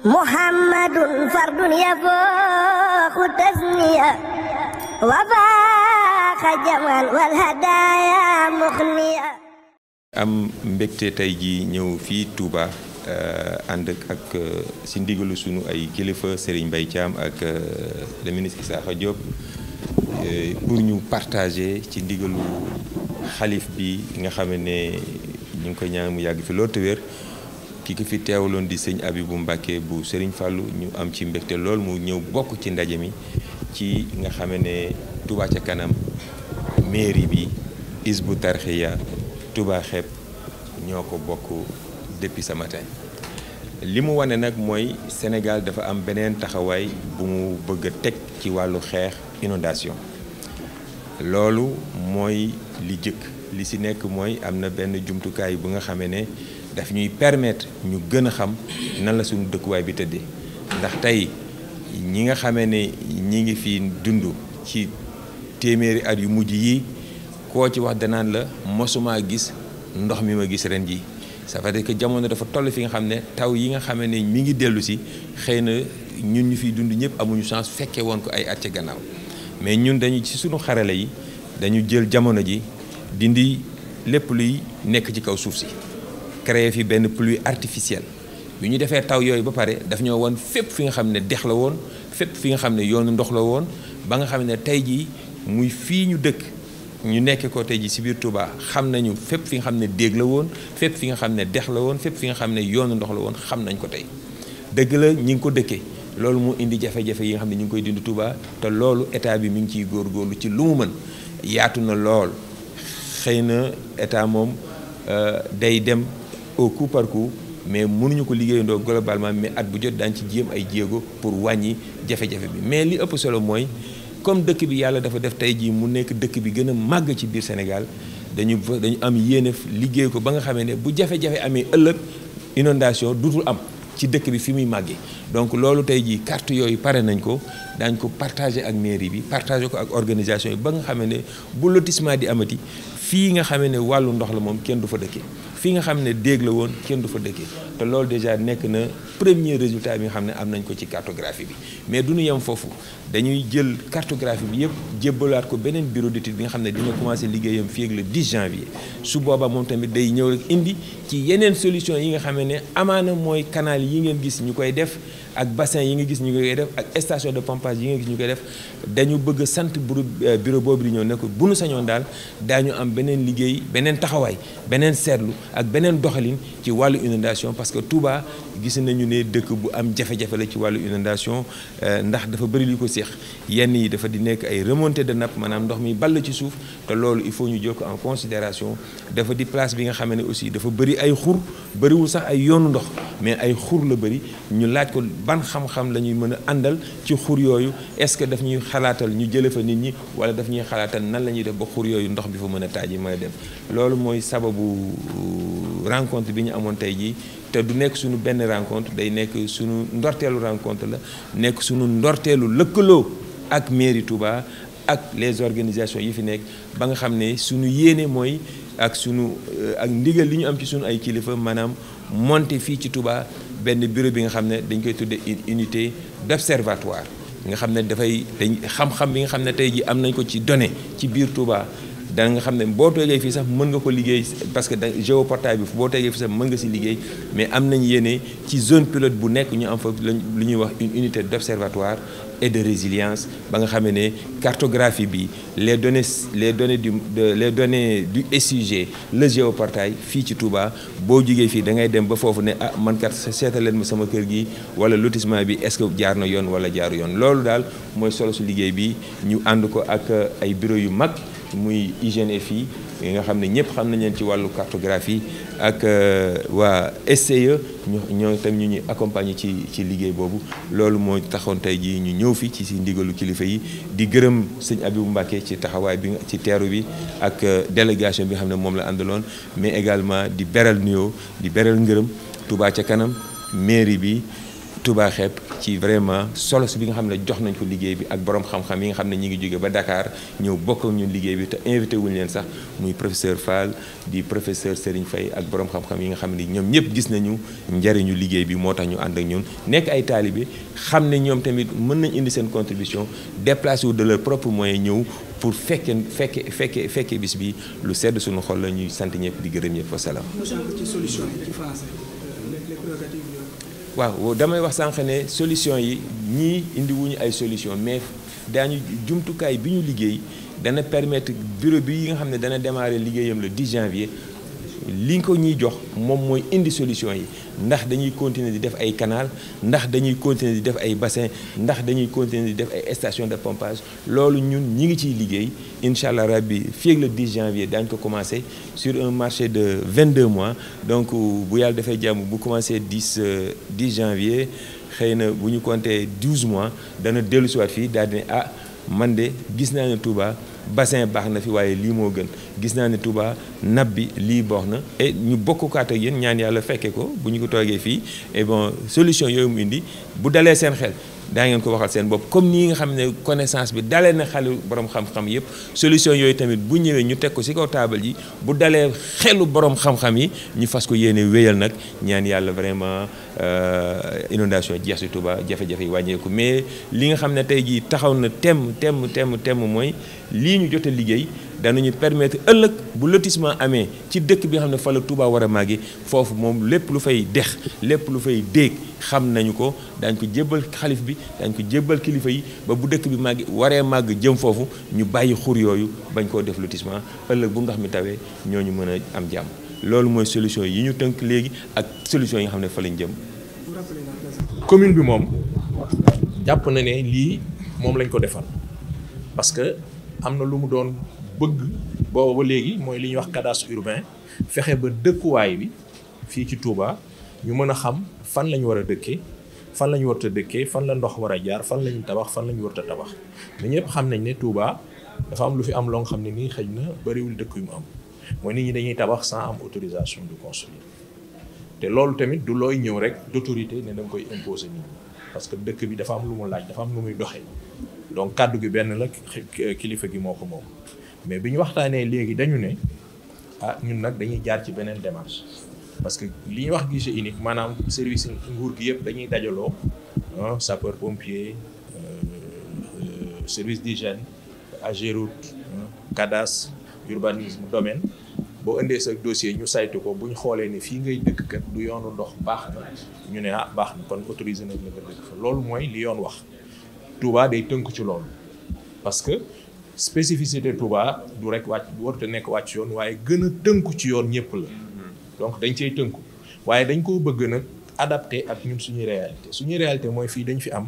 محمد فرد يفوق تثنية وفاق جمعا والهدايا مخنية. am mbégte tey ji ñëw fii Touba ànd ak si ndigalu sunu ay kilifa Serigne Mbaye Thiam ak le ministre Issakha Diop pour ñu partager ci ndigalu xalif bi nga xam ne ñu ngi ko ñaan mu yàgg fi loolu te wér ki ko fi teewaloon di sëñ Abibou Mbacké bu Serigne Fallou ñu am ci mbégte lool mu ñëw bokk ci ndaje mi ci nga xam ne Touba ca kanam mairie bi Hizbut Tarqiyyah Touba xeeb ñoo ko bokk depuis ce matin li mu wane nag mooy Sénégal dafa am beneen taxawaay bu mu bëgg a teg ci wàllu xeex inondation loolu mooy li jëkk li si nekk mooy am na benn jumtukaay bu nga xamee ne daf ñuy permettre ñu gën a xam nan la suñu dëkkuwaay bi tëddee ndax tey ñi nga xamee ne ñi ngi fi dund ci téeméeri at yu mujj yi koo ci wax danaan la mosuma gis ndox mi ma gis ren ji ça veut dire que jamono dafa toll fi nga xam ne taw yi nga xamee ne mi ngi dellu si xëy na ñun ñu fiy dund ñëpp amuñu chance fekkee woon ko ay at ca gannaaw mais ñun dañu ci suñu xarale yi dañu jël jamono ji dindi lépp luy nekk ci kaw suuf si créer fi benn pluie artificielle bi ñu defee taw yooyu ba pare daf ñoo woon fépp fi nga xam ne dex la woon fépp fi nga xam ne yoonu ndox la woon ba nga xam ne tey jii muy fii ñu dëkk ñu nekk ko tey ji si biir Touba xam nañu fépp fi nga xam ne déeg la woon fépp fi nga xam ne dex la woon fépp fi nga xam ne yoonu ndox la woon xam nañ ko tey dëgg la ñi ngi ko dëkkee loolu moo indi jafe-jafe yi nga xam ne ñu ngi koy dindi Touba te loolu état bi mi ngi ciy góorgóorlu ci lu mu mën yaatu na lool xëy na état moom day dem au coup par coup mais mënuñu ko liggéeyandoo globalement mais at bu jot daañu ci jéem ay jéego pour wàññi jafe-jafe bi mais li ëpp solo mooy comme dëkk bi yàlla dafa def tey jii mu nekk dëkk bi gën a màgg ci biir Sénégal dañu am yéene liggéey ko ba nga xamee ne bu jafe-jafe amee ëllëg inondation dutul am ci dëkk bi fi muy màggee donc loolu tey jii carte yooyu pare nañ ko daañ ko partagé ak mairie bi partagé ko ak organisation yi ba nga xamee ne bu lotissement di amati fii nga xamee ne wàllu ndox la moom kenn du fa dëkkee fii nga xam ne déeg la woon kenn du fa dëkkee te loolu déjà nekk na premier résultat bi nga xam ne am nañ ko ci cartographie bi mais du ñu yem foofu dañuy jël cartographie bi yëpp jébbalaat ko beneen bureau d'étude bi nga xam ne dina commencé liggéeyam fii ak le 10 janvier su boobaa moom tamit day ñëw rek indi ci yeneen solution yi nga xam ne amaana mooy canal yi ngeen gis ñu koy def ak bassin yi nga gis ñu koy def ak station de pompage yi nga gis ñu koy def dañu bëgg a sant bureau boobu di ñëw ne ko bu nu sañoon daal daañu am beneen liggéey beneen taxawaay beneen seetlu ak beneen doxalin ci wàllu inondation parce que Touba gis nañu ne dëkk bu am jafe-jafe la ci wàllu inondation ndax dafa bëri li ko séex yenn yi dafa di nekk ay remontée de nappe maanaam ndox mi ball ci suuf te loolu il faut ñu jël ko en considération dafa di place bi nga xam ne aussi dafa bëri ay xur bëriwul sax ay yoonu ndox mais ay xur la bëri ñu laaj ko ban xam-xam la ñuy mën a àndal ci xur yooyu est-ce que daf ñuy xalaatal ñu jële fa nit ñi wala daf ñuy xalaatal nan la ñuy def ba xur yooyu ndox bi fa mën a taaji mën a dem loolu mooy sababu rencontre bi ñu amoon tey jii te du nekk suñu benn rencontre day nekk suñu ndorteelu rencontre la nekk suñu ndorteelu lëkkaloo ak mairie Touba ak les organisations yi fi nekk ba nga xam ne suñu yéene mooy ak suñu ak ndigal li ñu am ci suñu ay kilifa maanaam monter fii ci Touba benn bureau bi nga xam ne dañ koy tuddee une unité d'observatoire nga xam ne dafay dañ xam-xam bi nga xam ne tey jii am nañ ko ci données ci biir Touba da nga xam ne boo toogee fii sax mën nga ko liggéey parce que géoportail bi boo toogee fii sax mën nga si liggéey mais am nañ yéene ci zone pilote bu nekk ñu am fa lu ñuy wax une unité d'observatoire et de résilience ba nga xam ne cartographie bi les données du SUG le géoportail fii ci Touba boo jugee fii da ngay dem ba foofu ne ah man kat seetal leen ma sama kër gi wala lotissement bi est-ce que jaar na yoon wala jaaru yoon loolu daal mooy solo su liggéey bi ñu ànd ko ak ay bureau yu mag muy hygiène fii yi nga xam ne ñëpp xam nañ leen ci wàllu cartographie ak waa SCE ñoo tam ñu ñuy accompagner ci liggéey boobu loolu moo taxoon tey jii ñu ñëw fi ci si ndigalu kilifa yi di gërëm sëñ Abibou Mbacké ci taxawaay bi ci teeru bi ak délégation bi nga xam ne moom la àndaloon mais également di beral nuyoo di beral ngërëm Touba ca kanam mairie bi Touba Xeeb ci vraiment solo bi nga xam ne jox nañ ko liggéey bi ak borom xam-xam yi nga xam ne ñi ngi jóge ba Dakar ñëw bokk ak ñun liggéey bi te invité wuñu leen sax muy professeur Fall di professeur Serigne Faye ak borom xam-xam yi nga xam ne ñoom ñëpp gis nañu njariñu liggéey bi moo tax ñu ànd ak ñun nekk ay taalibe xam ne ñoom tamit mën nañ indi seen contribution déplacé wu de leur propre moyen ñëw pour fekke bis bi lu sedd suñu xol la ñuy sant ñëpp di gërëm ñëpp wasalaam. waaw damay wax sànq ne solution yi ñii indi wuñu ay solution mais daañu jumtukaay bi ñu liggéey dana permettre bureau bi yi nga xam ne dana démarrer liggéeyam le 10 janvier li ko ñuy jox moom mooy indi solution yi ndax dañuy continuer di def ay canal ndax dañuy continuer di def ay bassin ndax dañuy continuer di def ay station de pompage loolu ñun ñi ngi ciy liggéey incha allah rabbi fii ak le 10 janvier daañu ko commencé sur un marché de 22 mois donc bu yàlla dafay jàmm bu commencé 10 janvier xëy na bu ñu compté 12 mois dana dellu siwaat fii daal di ne ah man de gis naa ne Touba bassin baax na fi waaye lii moo gën gis naa ne Touba nab bi lii baax na et ñu bokkukaat ak yéen ñaan yàlla fekke ko bu ñu ko toogee fii et bon solution yooyu mu indi bu dalee seen xel daa ngeen ko waxal seen bopp comme nii nga xam ne connaissance bi dalee na xelu borom xam-xam yëpp solution yooyu tamit bu ñëwee ñu teg ko ci kaw taabal ji bu dalee xelu borom xam-xam yi ñu fas ko yéene wéyal nag ñaan yàlla vraiment inondation jeex ci Touba jafe-jafe yi wàññeeku mais li nga xam ne tey jii taxaw na temm mooy lii ñu jot a liggéey danañu permettre ëllëg bu lotissement amee ci dëkk bi nga xam ne fa la Touba war a màggi foofu moom lépp lu fay dex lépp lu fay déeg xam nañu ko daañ ko jébbal xalif bi daañ ko jébbal kilifa yi ba bu dëkk bi màggi waree màgg jëm foofu ñu bàyyi xur yooyu bañ koo def lotissement ëllëg bu ndox mi tawee ñooñu mën a am jàmm loolu mooy solution yi ñu tënk léegi ak solution yi nga xam ne fa lañ jëm. commune bi moom jàpp na ne lii moom lañ ko defal parce que am na lu mu doon bëgg booba ba léegi mooy li ñuy wax cadastre urbain fexe ba dëkkuwaay bi fii ci Touba ñu mën a xam fan la ñu war a dëkkee fan la ñu warut a dëkkee fan la ndox war a jaar fan la ñu tabax fan la ñu warut a tabax mais ñëpp xam nañ ne Touba dafa am lu fi am loo nga xam ne nii xëy na bariwul dëkk yu mu am mooy nit ñi dañuy tabax sans am autorisation de construire te loolu tamit du looy ñëw rek d'autorité ne da nga koy imposer nit ñi parce que dëkk bi dafa am lu mu laaj dafa am lu muy doxee donc kàddu gi benn la kilifa gi moo ko moom mais bi ñu waxtaanee léegi dañu ne ah ñun nag dañuy jaar ci beneen démarche parce que li ñuy wax guichet unique maanaam service nguur gi yëpp dañuy dajaloo sapeur pompier service d'hygiène AGEROUTE cadastre urbanisme domaine boo indee sa dossier ñu saytu ko bu ñu xoolee ne fii ngay dëkk kat du yoonu ndox baax na ñu ne ah baax na kon autorisé nañ la nga dëkk fa loolu mooy li yoon wax Touba day tënk ci loolu parce que spécificité Touba du rek wàcc warut a nekk wàcc yoon waaye gën a tënku ci yoon ñëpp la donc dañ cey tënku waaye dañ koo bëgg nag adapté ak ñun suñuy réalité mooy fii dañ fi am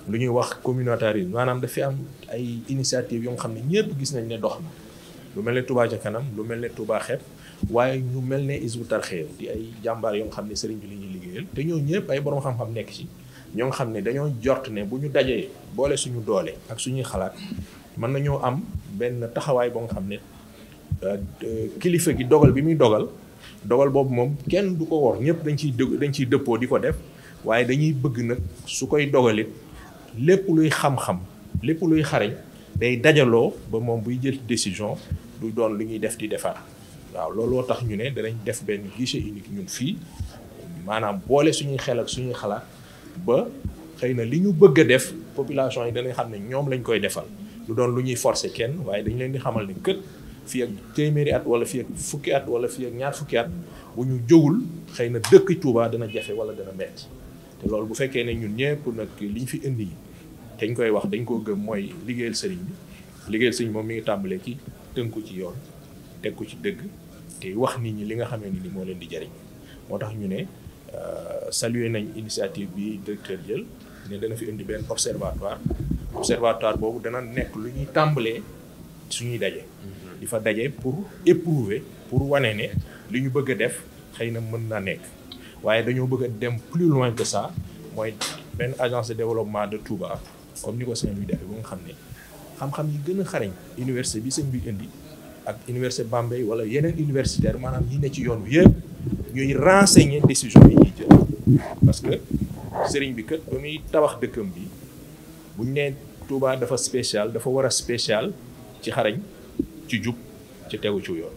lu ñuy wax communautarisme maanaam daf fi am ay initiative yoo nga xam ne ñëpp gis nañ ne dox na lu mel ne Touba ca kanam lu mel ne Touba Xeeb waaye ñu mel ne Hizbut Tarqiyyah di ay jàmbaar yoo nga xam ne sëriñ bi li ñuy liggéeyal te ñoo ñëpp ay borom xam-xam nekk ci ñoo nga xam ne dañoo jort ne bu ñu dajee boole suñu doole ak suñuy xalaat mën nañoo am benn taxawaay boo nga xam ne kilifa gi dogal bi muy dogal boobu moom kenn du ko wor ñëpp dañ ciy dëppoo di ko def waaye dañuy bëgg nag su koy dogalit lépp luy xam-xam lépp luy xarañ day dajaloo ba moom buy jël décision du doon lu ñuy def di defar waaw looloo tax ñu ne danañ def benn guichet unique ñun fii maanaam boole suñuy xel ak suñuy xalaat ba xëy na li ñu bëgg a def population yi danañ xam ne ñoom lañ koy defal du doon lu ñuy forcer kenn waaye dañ leen di xamal ne kët fii ak téeméeri at wala fii ak fukki at wala fii ak ñaar fukki at bu ñu jógul xëy na dëkk Touba dana jafe wala dana metti te loolu bu fekkee ne ñun ñëpp nag li ñu fi indi dañ koy wax dañ koo gëm mooy liggéeyal sëriñ bi liggéeyal sëriñ moom mi ngi tàmbalee ci tënku ci yoon teg ko ci dëgg te wax nit ñi li nga xamee ni moo leen di jariñ moo tax ñu ne saluer nañ initiative bi directeur jël ne dana fi indi benn observatoire boobu dana nekk lu ñuy tàmbalee suñuy daje di fa daje pour éprouver pour wane ne li ñu bëgg a def xëy na mën na nekk waaye dañoo bëgg a dem plus loin que ça mooy benn agence de développement de Touba comme ni ko sëñ bi defee ba nga xam ne xam-xam yi gën a xarañ université bi sëñ bi indi ak université Bambey wala yeneen universitaire maanaam ñi ne ci yoon wi yëpp ñuy renseigner décision yi ñuy jël parce que sëriñ bi kat ba muy tabax dëkkam bi buñ ne Touba dafa spécial dafa war a spécial ci xarañ ci jub ci tegu ci yoon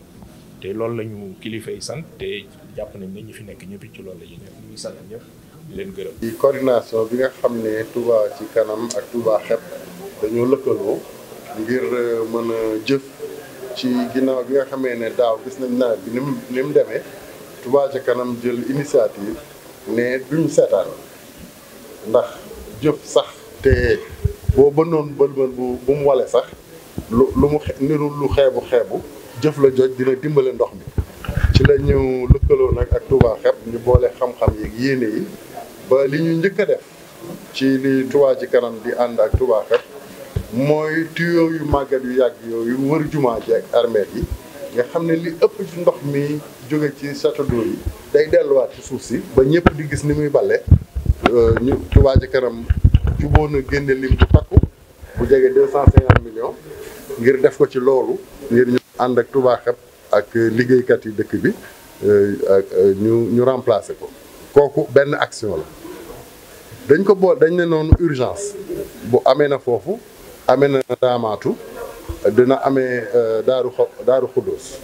te loolu la ñu kilifa yi sant te jàpp nañ ne ñi fi nekk ñëpp ci loolu la ñuy nekk ñu ngi sant ñëpp di leen gërëm. ci coordination bi nga xam ne Touba ci kanam ak Touba xepp dañoo lëkkaloo ngir mën a jëf ci ginnaaw bi nga xamee ne daaw gis nañ nawet bi ni mu demee Touba ci kanam jël initiative ne duñ seetaan ndax jëf sax te boo bënnoon bën bu mu wale sax lu mu niru lu xeebu jëf la joj dina dimbale ndox mi ci la ñu lëkkaloo nag ak Touba xepp ñu boole xam-xam yi yéene yi ba li ñu njëkk a def ci li Touba ci kanam di ànd ak Touba xepp mooy tuyau yu màggat yu yàgg yooyu wër jumaa ji ak armeel yi nga xam ne li ëpp ci ndox mi jóge ci château d'eau yi day delluwaat ci suuf si ba ñëpp di gis ni muy balle ñu Touba ci kanam jubóo na génne lim bu takku bu jege 250 millions ngir def ko ci loolu ngir ñu ànd ak Touba xepp ak liggéeykat yi dëkk bi ak ñu remplacer ko kooku benn action la dañ ko bool dañ ne noonu urgence bu amee na foofu amee na Ndaamaatu dina amee Daaru Xuddoos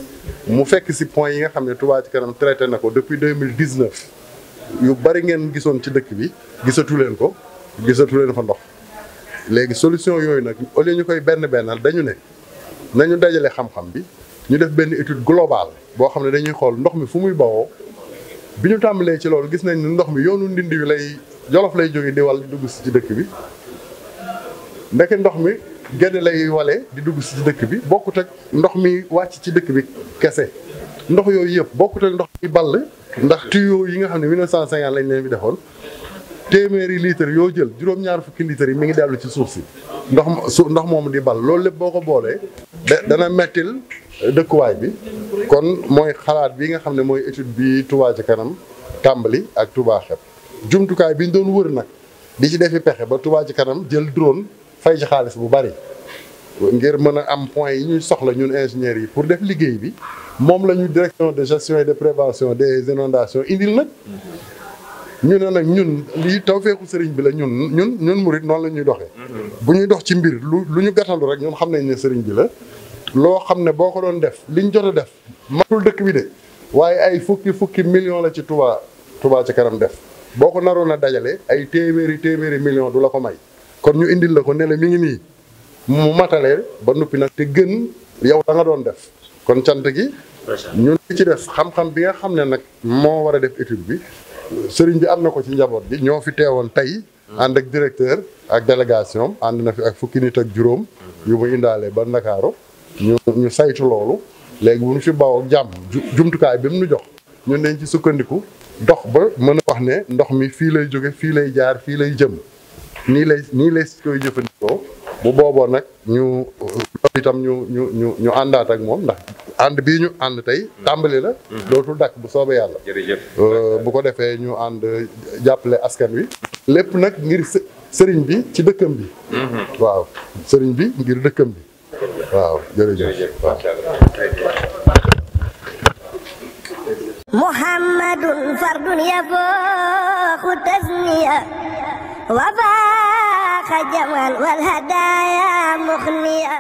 mu fekk si point yi nga xam ne Touba ci kanam traité na ko depuis 2019 yu bari ngeen gisoon ci dëkk bi gisatu leen fa ndox léegi solution yooyu nag au lieu ñu koy bennal dañu ne nañu dajale xam-xam bi ñu def benn étude globale boo xam ne dañuy xool ndox mi fu muy bawoo bi ñu tàmbalee ci loolu gis nañ ne ndox mi yoonu Ndindi wi lay Jolof lay jóge di wal di dugg si ci dëkk bi ndeke ndox mi Gédé lay wale di dugg si ci dëkk bi bokkut ak ndox mi wàcc ci dëkk bi kese ndox yooyu yëpp bokkut ak ndox mi ball ndax tuyau yi nga xam ne 1950 lañ leen fi defoon téeméeri litre yoo jël juróom-ñaar fukki litres yi mi ngi dellu ci suuf si ndox moomu di ball loolu lépp boo ko boolee dana mettil dëkkuwaay bi kon mooy xalaat bi nga xam ne mooy étude bi Touba ci kanam tàmbali ak Touba xepp jumtukaay bi ñu doon wër nag di ci defi pexe ba Touba ci kanam jël drone fay ci xaalis bu bari ngir mën a am point yi ñuy soxla ñun ingénieurs yi pour def liggéey bi moom la ñu direction de gestion et de prévention des inondations indil nag ñu ne nag ñun lii tawfeexu sëriñ bi la ñun murit noonu la ñuy doxee bu ñuy dox ci mbir lu ñu gàttandu rek ñun xam nañ ne sëriñ bi la loo xam ne boo ko doon def liñ jot a def matul dëkk bi de waaye ay fukki millions la ci Touba ci kanam def boo ko naroon a dajale ay téeméeri millions du la ko may kon ñu indil la ko ne la mi ngi nii mu matalee ba noppi nag te gën yow da nga doon def kon cant gi ñun li ci def xam-xam bi nga xam ne nag moo war a def étude bi sëriñ bi am na ko ci njaboot bi ñoo fi teewoon tey ànd ak directeur ak délégation ànd na fi ak fukki nit ak juróom yu mu indaale ba Ndakaaru ñu saytu loolu léegi bu ñu fi baw ak jàmm jumtukaay bi mu nu jox ñun dañ ci sukkandiku dox ba mën a wax ne ndox mi fii lay jóge fii lay jaar fii lay jëm nii lay koy jëfandikoo bu booboo nag ñu itam ñu àndaat ak moom ndax ànd bii ñu ànd tey tàmbali la dootul dakk bu soobee yàlla bu ko defee ñu ànd jàppale askan wi lépp nag ngir sëriñ bi ci dëkkam bi waaw sëriñ bi ngir dëkkam bi waaw jërëjëf waaw muhammadun fardun yafooxu tasniya wa faaxa jaman wal hadaaya muxniya